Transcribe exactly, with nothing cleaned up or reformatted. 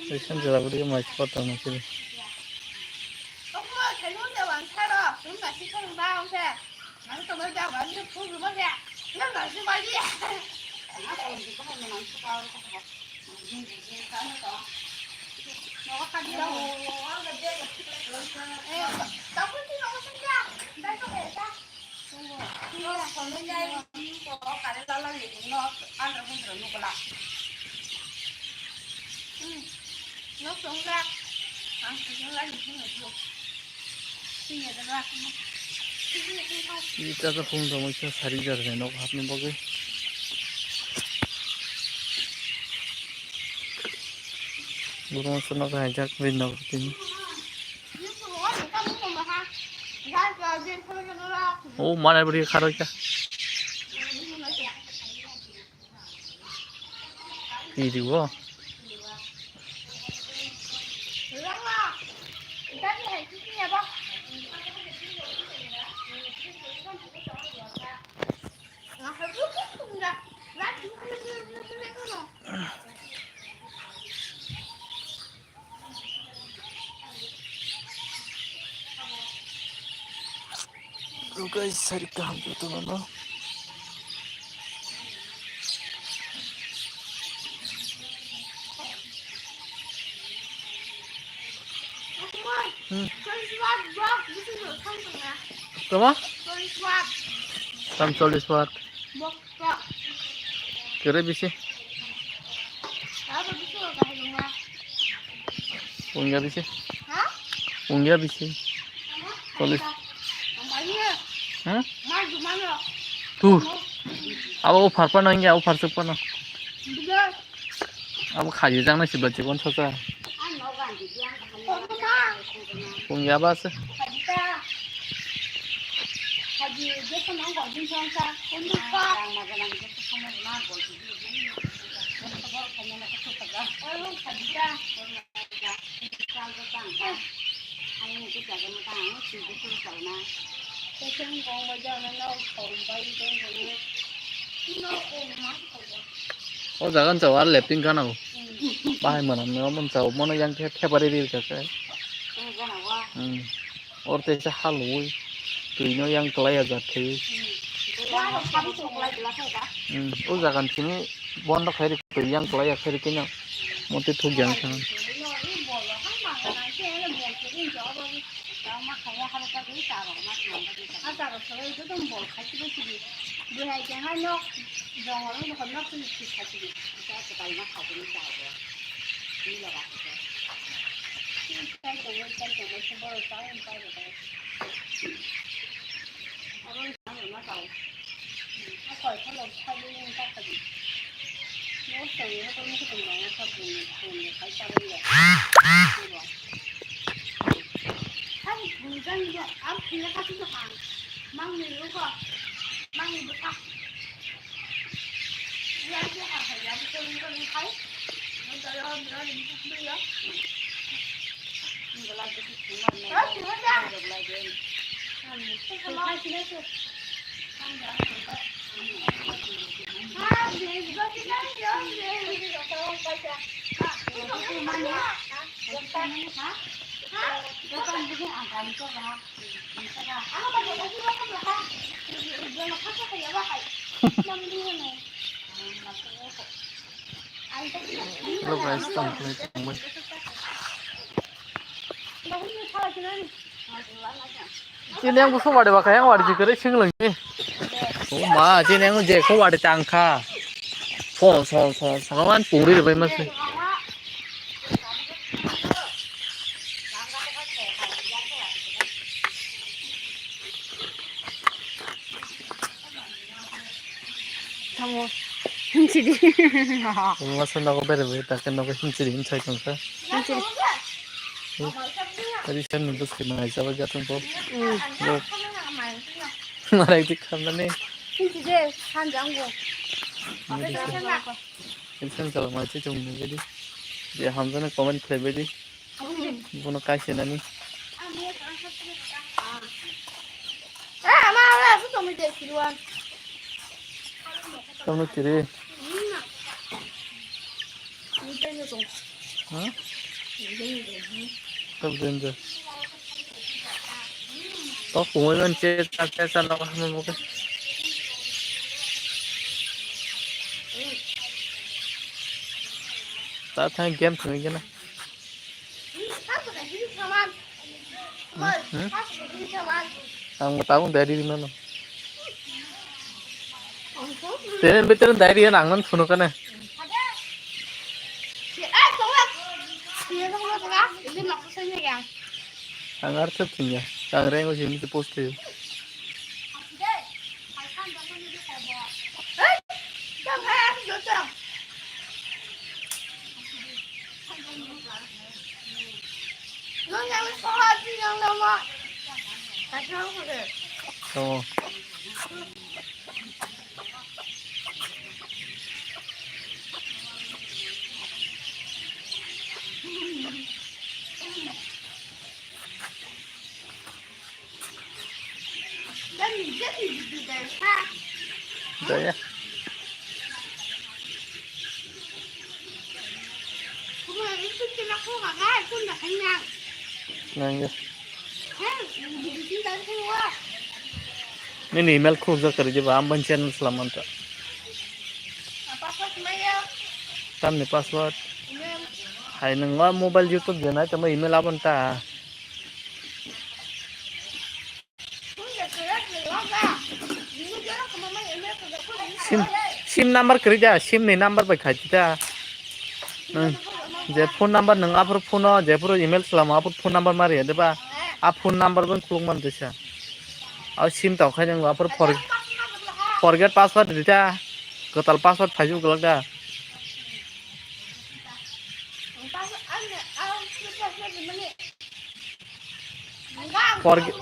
Recent jora budi mai spot tong sini. Ita ta phone tongmani sari jar hai nok hapni bagwi. Borok masa nok hai jak bai nok tini. O mana bwrwi kharwi kha. Video. Guys, sari kaham joto no. Hmm. Tama? Tam chollish watt. Kere bisi? Pungya bisi? Pungya bisi? Chollish. Hmm? Tu. Abo o pharpa no hingya, o pharsuk pa no. Abo khaji jang na sibla chibon sosa. Pungya ba se. O jaga ni chao ar lepting gana o. Bahai manam ni omo ni chao mono yang khe thepari ri kha khe. Hmm. Or tei sa halwi twi no yang kwlai ya jat khe. Hmm. O jaga ni simi bondo khe ri twi yang kwlai ya khe ri khe no. Mo tei thuk yang khe. Hello guys, tamo khlai tongbai. Chini ang busu wadi ba kaya wadi jikere sing lagi. O ma, chini ang je ko wadi tangkha. Phone, phone, phone, phone man puri bai mas. Tamo. Himsidi. Masa nogo bere bere ta ke nogo himsidi himsai tongsa. Himsidi. Tadi saya nudus ke mana jaba jatun ko. Hmm. Lo. Marai dik khamna ne. Himsidi hanjang go. Ini sana kalau macam cuma jadi. Dia hamzana comment khlai bai di. Bono kaisa nani. Tamo kiri. Ha? Tabuk danger. Tok kumui man che, che, che, che, no, no, no. Ta thang game thang gana. Hmm? Ang tabung dari di mana? Tenen betul dari yang angan suno kana. Ang arthap punya. Ang rengo sini post. Tamo. Jaya. Nangya. Nini email khulukjak kwrwi diba, ang bini channel swlam manta. Tamni password? Hai nwng o mobile YouTube de nai tamo email aboni ta. Sim, sim number kwrwi da, sim ni number bai khai da. Hmm. Je phone number nwng aphuru phone o, jephuru email swlamo aphuru phone number ma riya diba? A phone number bai khuluk man tisa. A sim tong khai nwng aphuru for-, forget password rita. Kwtal password phaisu gwlak da. Forget,